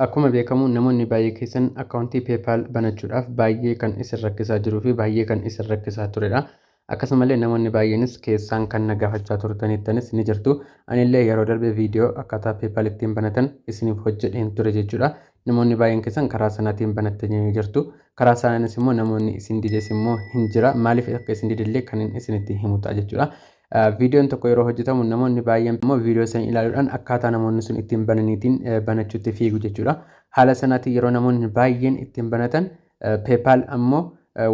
Akkuma beekamu namoonni baay'ee keessan akkaawuntii PayPal banachuudhaaf baay'ee kan isin rakkisaa jiruu fi baay'ee kan isin rakkisaa turedha. Akkasumallee namoonni baay'eenis keessaan kan na gaafachaa turtanittanis ni jirtu. Anillee yeroo darbe viidiyoo akkaataa PayPal ittiin banatan isiniif hojjedheen ture jechuudha. Namoonni baay'een keessan karaa sanaatiin banattanii ni jirtu. Karaa sanaanis immoo namoonni isin dides immoo hin jira. Maaliif akka isin didellee kan isinitti himu ta'a jechuudha. Viidiyoon tokko yeroo hojjetamu namoonni baay'een immoo viidiyoo sana ilaaluudhaan akkaataa namoonni sun ittiin bananiitiin banachuutti fiigu jechuudha. Haala sanaatiin yeroo namoonni baay'een ittiin banatan, PayPal ammoo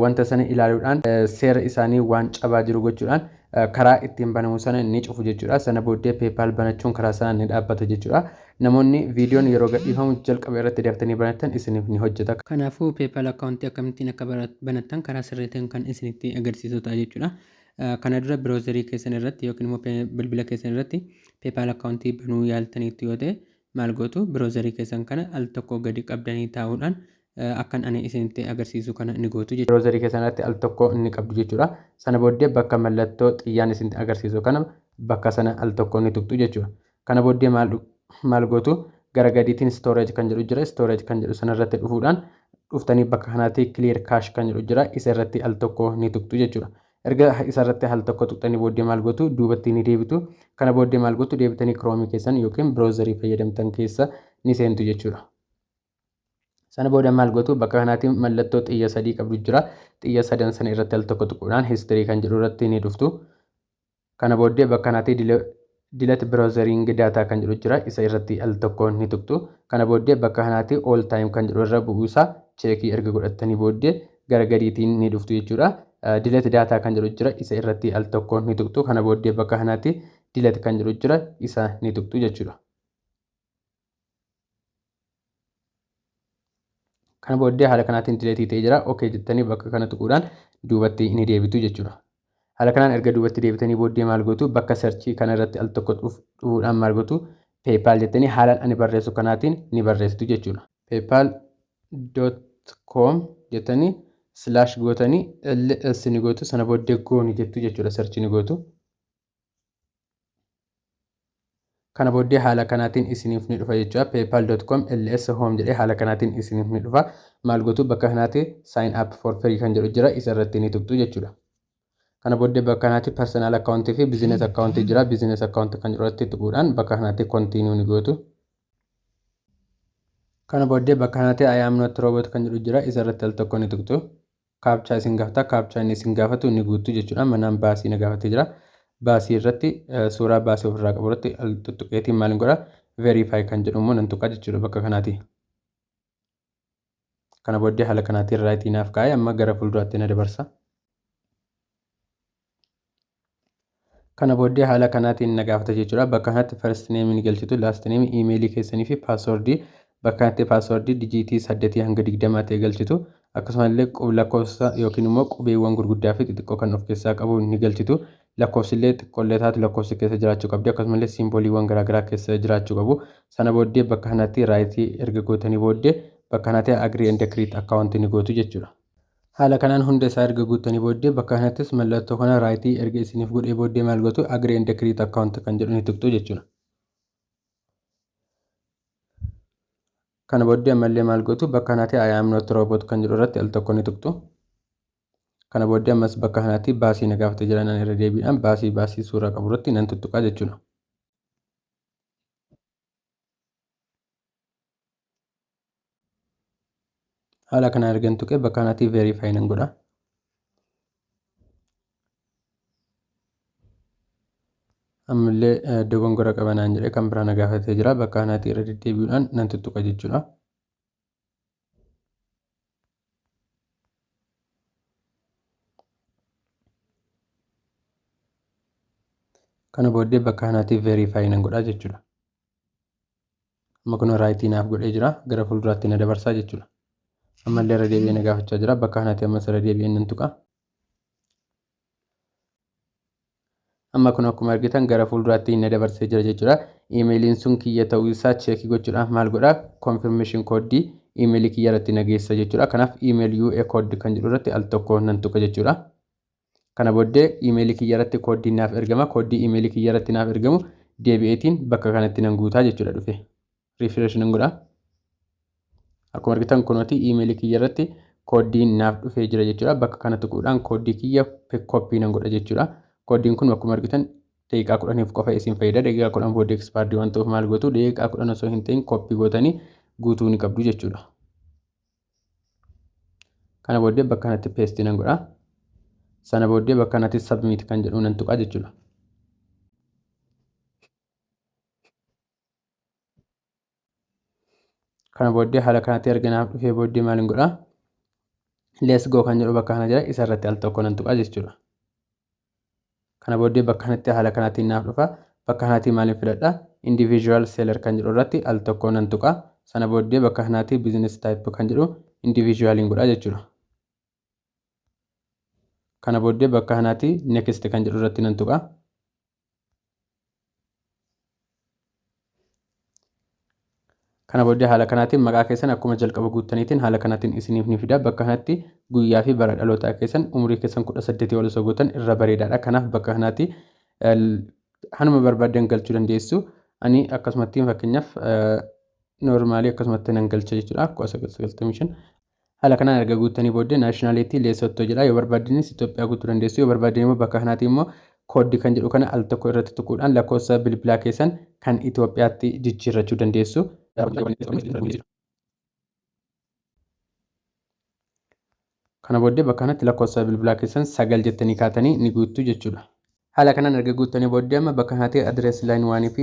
wanta sana ilaaluudhaan seera isaanii waan cabaa jiru gochuudhaan karaa ittiin banamu sana ni cufu jechuudha. Sana booddee PayPal banachuun karaa sana ni dhaabbata jechuudha. Namoonni viidiyoon yeroo gadhiifamu jalqaba irratti daftanii banatan isiniif ni hojjeta. Kanaafuu PayPal akkaawuntii akkamittiin akka banattan karaa sirrii ta'een kan isinitti agarsiisu ta'a jechuudha. Kana dura browserii keessan irratti yookiin immoo bilbila keessan irratti PayPal akkaawuntii banuu yaaltaniitu yoo ta'e, maal gootu? Browserii keessan kana al tokko gadi qabdanii taa'uudhaan akkan ani isinitti agarsiisu kana ni gootu jechuudha. Browserii keessan irratti al tokko ni qabdu jechuudha. Sana booddee bakka mallattoo xiyyaan isinitti agarsiisu kana, bakka sana al tokko ni tuqxu jechuudha. Kana booddee maal gootu? Gara gadiitiin storage kan jedhu jira. Storage kan jedhu sanarratti dhufuudhaan, dhuftanii bakka kanaatti clear cache kan jedhu jira. Isa irratti al tokko ni tuqxu jechuudha. Erga isa irratti al tokko tuqxanii booddee maal gootu? Duubatti ni deebitu. Kana booddee maal gootu? Deebitanii Chrome keessan yookiin browserii fayyadamtan keessa ni seentu jechuudha. Sana booda maal gootu? Bakka kanaatti mallattoo xiyya sadii qabdu jira. Xiyya sadan sana irratti al tokko tuquudhaan history kan jedhu irratti ni dhuftu. Kana booddee bakka kanaatti delete browsing data kan jedhu jira. Isa irratti al tokko ni tuqxu. Kana booddee bakka kanaatti all time kan jedhu irra bu'uu isaa checkii erga godhattanii booddee gara gadiitiin ni dhuftu jechuudha. Delete data kan jedhu jira. Isa irratti al tokko ni tuqxu. Kana booddee bakka kanaatti delete kan jedhu jira. Isa ni tuqxu jechuudha. Kana booddee haala kanaatiin delete ta'ee jira. Okay jettanii bakka kana tuquudhaan duubatti ni deebitu jechuudha. Haala kanaan erga duubatti deebitanii booddee maal gootu? Bakka searchii kana irratti al tokko dhufuudhaan maal gootu? PayPal jettanii haalaan ani barreessu kanaatiin ni barreessitu jechuudha. PayPal.com jettanii slash gootanii LS ni gootu. Sana booddee go ni jettu jechuudha, search ni gootu. Kana booddee haala kanaatiin isiniif ni dhufa jechuudha. PayPal.com LS home jedhee haala kanaatiin isiniif ni dhufa. Maal gootu? Bakka kanaatti sign up for free kan jedhu jira. Isa irratti ni tuqxu jechuudha. Kana booddee bakka kanaatti personal account fi business account jira. Business account kan jedhu irratti tuquudhaan bakka kanaatti continue ni gootu. Kana booddee bakka kanaatti "I am not robot" kan jedhu jira. Isa irratti al tokko ni tuqxu. Captcha isin gaafata. Captcha inni isin gaafatu ni guuttu jechuudha. Manaan baasii na gaafatee jira. Baasii irratti, suuraa baasii ofirraa qabu irratti al tuttuqeetiin maal godha? Verify kan jedhu immoo nan tuqa jechuudha bakka kanaati. Kana booddee haala kanaatiin rightii naaf kaa'ee amma gara fuulduraatti na dabarsa. Kana booddee haala kanaatiin na gaafata jechuudha. Bakka kanatti first name ni galchitu, last name, emailii keessanii fi passwordii. Bakka kanatti passwordii digitii 8 hanga 20 ta'e galchitu. Akkasumallee lakkoofsa yookiin immoo qubeewwan gurguddaa fi xixiqqoo kan of keessaa qabu ni galchitu. Lakkoofsillee xiqqoollee taatu lakkoofsi keessa jiraachuu qabdi. Akkasumallee symboliiwwan garaagaraa keessa jiraachuu qabu. Sana booddee bakka kanatti rightii erga gootanii booddee bakka kanatti agree and create account ni gootu jechuudha. Haala kanaan hunda isaa erga guuttanii booddee bakka kanattis mallattoo kana rightii erga isiniif godhee booddee maal gootu? Agree and create account kan jedhu ni tuqxu jechuudha. Kana booddee ammallee maal gootu? Bakka kanatti "I am not robot" kan jedhu irratti al tokko ni tuqxu. Kana booddee ammas bakka kanatti baasii na gaafatee jira, nan irra deebiidhaan baasii suuraa qabu irratti nan tuttuqaa jechuudha. Haala kanaan ergan tuqee bakka kanatti verify nan godha. Ammallee dogongora qaba naan jedhee kan biraa na gaafatee jira. Bakka kanatti irra deddeebi'uudhaan nan tuttuqa jechuudha. Kana booddee bakka kanatti verify nan godha jechuudha. Amma kun rightii naaf godhee jira. Gara fuulduraatti na dabarsaa jechuudha. Ammallee irra deebi'ee na gaafachaa jira. Bakka kanatti ammas irra deebi'ee nan tuqa. Amma kun akkuma argitan gara fuulduraatti na dabarsee jira jechuudha. Emailiin sun kiyya ta'uu isaa checkii gochuudhaaf maal godhaa? Confirmation codeii emailii kiyya irratti na geessa jechuudha. Kanaaf "email you a code" kan jedhu irratti al tokko nan tuqa jechuudha. Kana booddee emailii kiyya irratti codeiin naaf ergama. Codeii emailii kiyya irratti naaf ergamu deebi'eetiin bakka kanatti nan guutaa jechuudha dhufe. Refresh nan godha. Akkuma argitan kunooti iimeelii kiyya irratti kooddiin naaf dhufee jira jechuudha. Bakka kana tuquudhaan kooddii kiyya copy nan godha jechuudha. Kooddiin kun akkuma argitan daqiiqaa 10f qofa isin fayyada. Daqiiqaa 10 booddee expired waan ta'uuf maal gootu, daqiiqaa 10 osoo hin ta'in copy gootanii guutuu ni qabdu jechuudha. Kana booddee bakka kanatti paste nan godha. Sana booddee bakka kanatti submit kan jedhu nan tuqa jechuudha. Kana booddee haala kanatti erga naaf dhufee booddee maal godha? Let's go kan jedhu bakka kana jira, isa irratti al tokko nan tuqa jechuudha. Kana booddee bakka kanatti haala kanaatiin naaf dhufa. Bakka kanatti maaliin filadha? Individual seller kan jedhu irratti al tokko nan tuqa. Sana booddee bakka kanatti business type kan jedhu individualiin godha jechuudha. Kana booddee bakka kanatti next kan jedhu irratti nan tuqa. Kana booddee haala kanaatiin maqaa keessan akkuma jalqaba guuttaniitiin haala kanaatiin isiniif ni fida. Bakka kanatti guyyaa fi bara dhalootaa keessan, umurii keessan 18 ol osoo gootan irra bareedaadha. Kanaaf bakka kanatti hanuma barbaaddan galchuu dandeessu. Ani akkasumatti fakkeenyaaf normal akkasumatti nan galcha jechuudha. 1995. Haala kanaan erga guuttanii booddee nationality Leesottoo jedha. Yoo barbaaddanis Itoophiyaa guutuu dandeessu. Yoo barbaaddan immoo bakka kanaatti immoo kooddii kan jedhu kana al tokko irratti tuquudhaan lakkoofsa bilbilaa keessan kan Itoophiyaatti jijjiirrachuu dandeessu. Kana booddee bakka kanatti lakkoofsa bilbilaa keessan 9 jettanii kaatanii ni guuttu jechuudha. Haala kanaan erga guuttanii booddee amma bakka kanatti address line 1 fi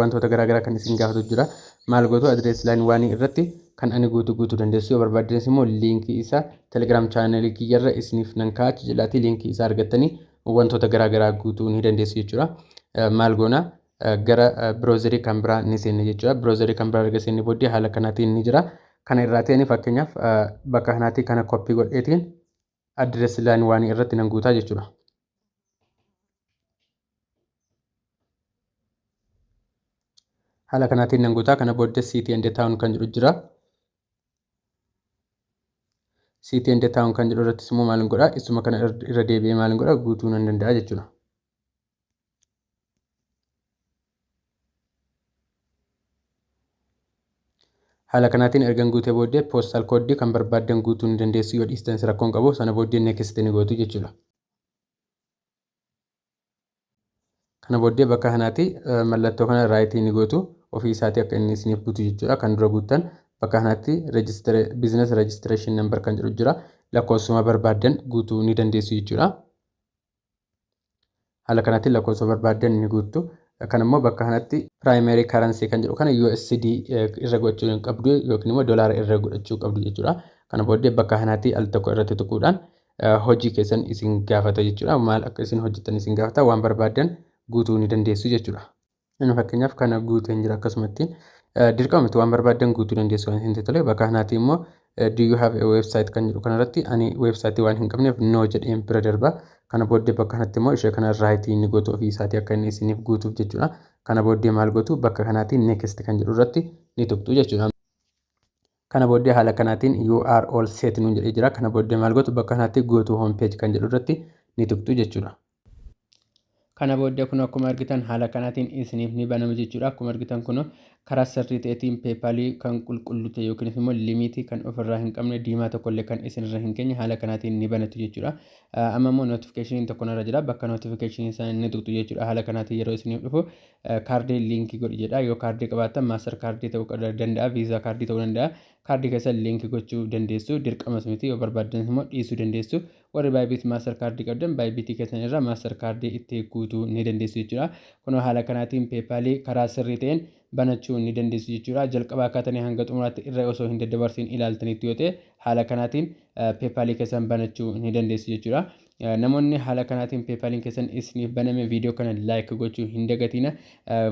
wantoota garaagaraa kan isin gaafatu jira. Maal gootu, address line 1 irratti kan ani guutuu guutuu dandeessu. Yoo barbaaddanis immoo liinkii isaa Telegram channelii kiyyarra isiniif nan kaa'a, jedhaatii liinkii isaa argattanii wantoota garaagaraa guutuu ni dandeessu jechuudha. Maal goona, gara browserii kan biraa ni seenne jechuudha. Browserii kan biraa erga seenne booddee haala kanaatiin ni jira. Kana irraatii ani fakkeenyaaf bakka kanaatii kana copy godheetiin address line 1 irratti nan guutaa jechuudha. Haala kanaatiin nan guutaa. Kana booddee city and town kan jedhu jira. City and town kan jedhu irrattis immoo maal godhaa? Isuma kana irra deebi'ee maal godhaa? Guutuu nan danda'a jechuudha. Haala kanaatiin ergan guutee booddee postal code kan barbaaddan guutuu ni dandeessu, yoo dhiistanis rakkoon qabu. Sana booddee next ni gootu jechuudha. Kana booddee bakka kanaatti mallattoo kana right ni gootu, ofii isaatii akka inni isiniif guutu jechuudha. Kan dura guuttan bakka kanatti business registration number kan jedhu jira. Lakkoofsuma barbaaddan guutuu ni dandeessu jechuudha. Haala kanatti lakkoofsa barbaaddan ni guuttu. Kan immoo bakka kanatti primary currency kan jedhu kana USD irra gochuu hin qabdu yookiin immoo doolaara irra godhachuu qabdu jechuudha. Kana booddee bakka kanatti al tokko irratti tuquudhaan hojii keessan isin gaafata jechuudha. Maal akka isin hojjettan isin gaafata, waan barbaaddan guutuu ni dandeessu jechuudha. Inni fakkeenyaaf kana guuteen jira. Akkasumatti dirqama miti, waan barbaaddan guutuu dandeessu waan hin tole. Bakka kanaatti immoo do you have a website kan jedhu kanarratti ani website waan hin qabneef no jedheen bira darba. Kana booddee bakka kanatti immoo ishee kana right inni gootu ofii isaatii akka inni isiniif guutuuf jechuudha. Kana booddee maal gootu, bakka kanaatti next kan jedhu irratti ni tuqxu jechuudha. Kana booddee haala kanaatiin you are all set nuun jedhee jira. Kana booddee maal gootu, bakka kanatti go to home page kan jedhu irratti ni tuqxu jechuudha. Kana booddee kun akkuma argitan haala kanaatiin isiniif ni banama jechuudha. Akkuma argitan kun karaa sirrii ta'eetiin PayPalii kan qulqullu ta'e yookiin immoo limitii kan ofirraa hin qabne, diimaa tokkollee kan isinirra hin keenye haala kanaatiin ni banatu jechuudha. Amma immoo notificationiin tokko narra jira. Bakka notificationii sana ni tuqxu jechuudha. Haala kanaatiin yeroo isiniif dhufu kaardii link godhi jedha. Yoo kaardii qabaattan Mastercardii ta'uu danda'a, Visa cardii ta'uu danda'a. Kaardii keessa link gochuu dandeessu. Dirqamas miti, yoo barbaaddan immoo dhiisuu dandeessu. Warri Bybit Mastercardii qabdan Bybitii keessan irraa Mastercardii itti guutuu ni dandeessu jechuudha. Kunoo haala kanaatiin PayPalii karaa sirrii ta'een banachuu ni dandeessu jechuudha. Jalqabaa akkaatanii hanga xumuraatti irra osoo hin daddabarsiin ilaaltanitti yoo ta'e haala kanaatiin PayPalii keessan banachuu ni dandeessu jechuudha. Namoonni haala kanaatiin PayPaliin keessan isiniif baname viidiyoo kana like gochuu hin dagatina.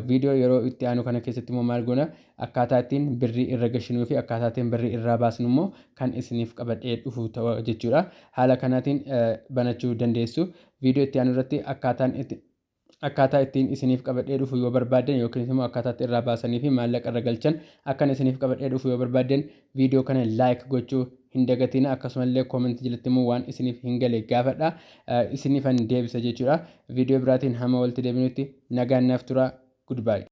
Viidiyoo yeroo itti aanu kana keessatti immoo maal goona, akkaataa ittiin birrii irra gashinuu fi akkaataa ittiin birrii irraa baasnu immoo kan isiniif qabadhee dhufu ta'u jechuudha. Haala kanaatiin banachuu dandeessu. Viidiyoo itti aanu irratti akkaataa ittiin isiniif qabadhee dhufu yoo barbaaddan yookiin immoo akkaataa itti irraa baasanii fi maallaqa irra galchan akkan isiniif qabadhee dhufu yoo barbaaddan viidiyoo kana like gochuu hin dagatina. Akkasumallee commentii jalatti immoo waan isiniif hin gale gaafadha, isiniifan deebisa jechuudha. Viidiyoo biraatiin hamma walitti deebinutti nagaan naaf tura. Goodbye.